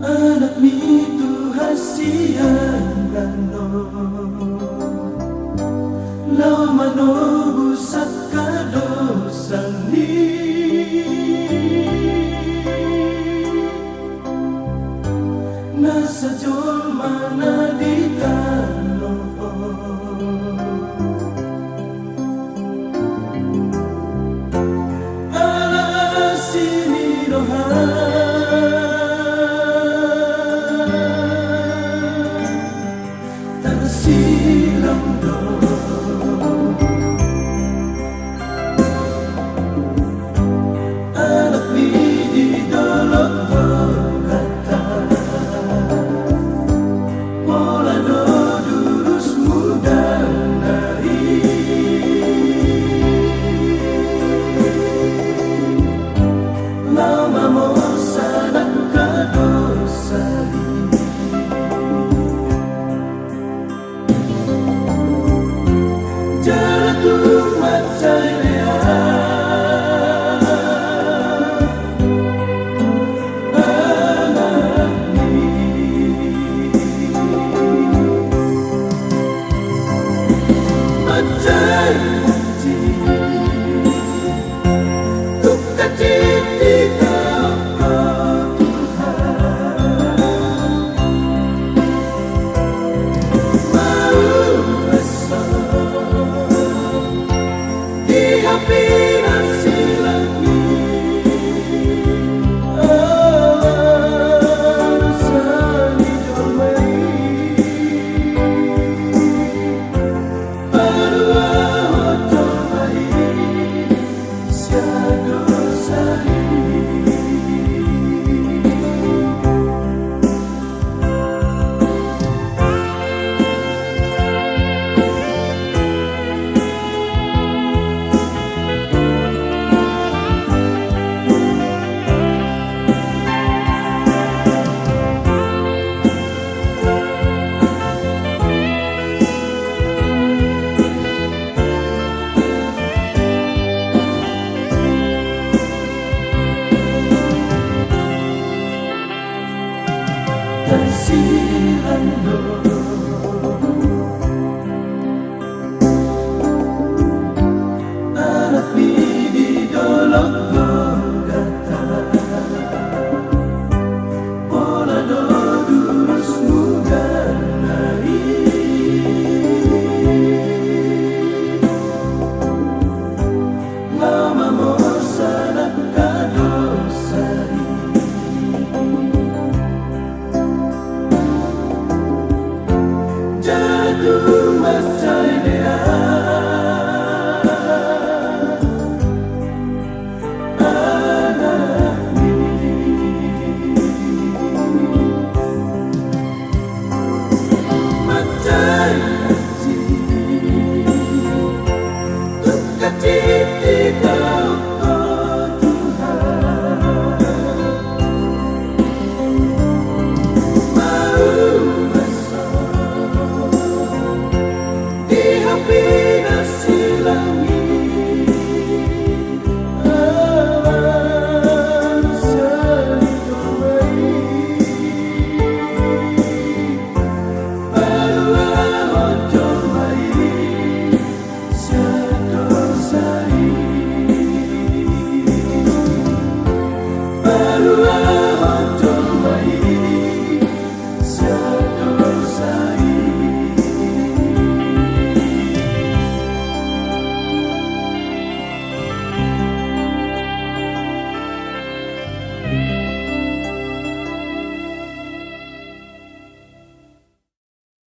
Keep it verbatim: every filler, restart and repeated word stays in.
Anak ni Tuhan sian tano, laho manobus angka dosa ni nasa jolma na di tano on. Ala asi ni roha tarsilang do. Anak ni di dolok Golgota, pola do durus muda nari. Laho mamorsan angka dosa i. Jala tung mansai lea Anak ni. Mansai muji tu kacici tau Tuhan. Mau asa di hapingan silang i. Ala dosa ni jolma i. Paluahon jolma i sian dosa i. Tarsilang do. Anak ni di dolok Golgota, pola do durus muda nari. Laho mamorsan angka dosa i. Jala tung